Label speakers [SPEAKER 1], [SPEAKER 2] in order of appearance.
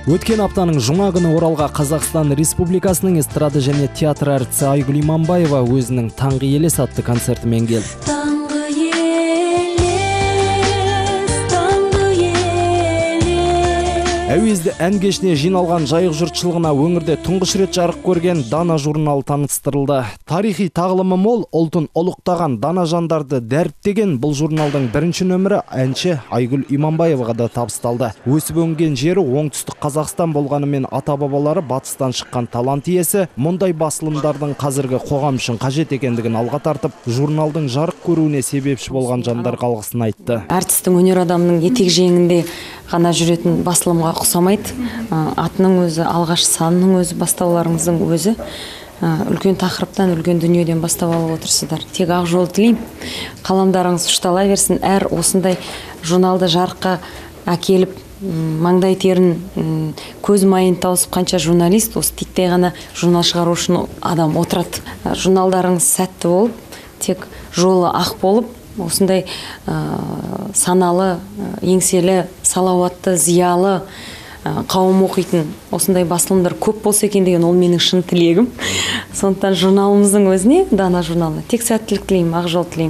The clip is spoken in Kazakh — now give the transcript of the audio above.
[SPEAKER 1] Өткен аптаның жұма күні Оралға Қазақстан Республикасының эстрада және театр әртісі Айгүл Иманбаева өзінің «Таңғы елес» атты концертімен келді.
[SPEAKER 2] Таңғы елес, таңғы елес.
[SPEAKER 1] Әуезді ән кешіне жиналған жайық жұртшылығына өңірде тұңғыш рет жарық көрген «Дана» журналы таныстырылды. Тарихи тағылымы мол, ұлтын ұлықтаған дана жандарды дәріптеген бұл журналдың бірінші нөмірі әнші Айгүл Иманбаеваға да табысталды. Өсіп өнген жері Оңтүстік Қазақстан болғанымен, ата-бабалары батыстан шыққан талант иесі мұндай басылымдардың қазіргі қоғам үшін қажет екендігін алға тартып, журналдың жарық көруіне себепші болған жандарға алғысын айтты.
[SPEAKER 3] Әртістің, өнер адамының етек жеңінде ғана жүретін басылымға ұқсамайды. Атының өзі, алғаш санының өзі, бастауларыңыздың өзі үлкен тақырыптан, үлкен дүниеден бастау алып отырсыздар. Тек ақ жол тілеймін. Қаламдарыңыз ұштала берсін. Әр осындай журналды жарыққа әкеліп, маңдай терін, көз майын тауысып қанша журналист осы титтей ғана журнал шығару үшін адам отырады. Журналдарыңыз сәтті болып, тек жолы ақ болып, осындай саналы, еңселі, салауатты, зиялы қауым оқитын осындай басылымдар көп болса екен деген ол менің шын тілегім. Сондықтан журналымыздың өзіне, «Дана» журналына тек сәттілік тілеймін, ақ жол тілеймін.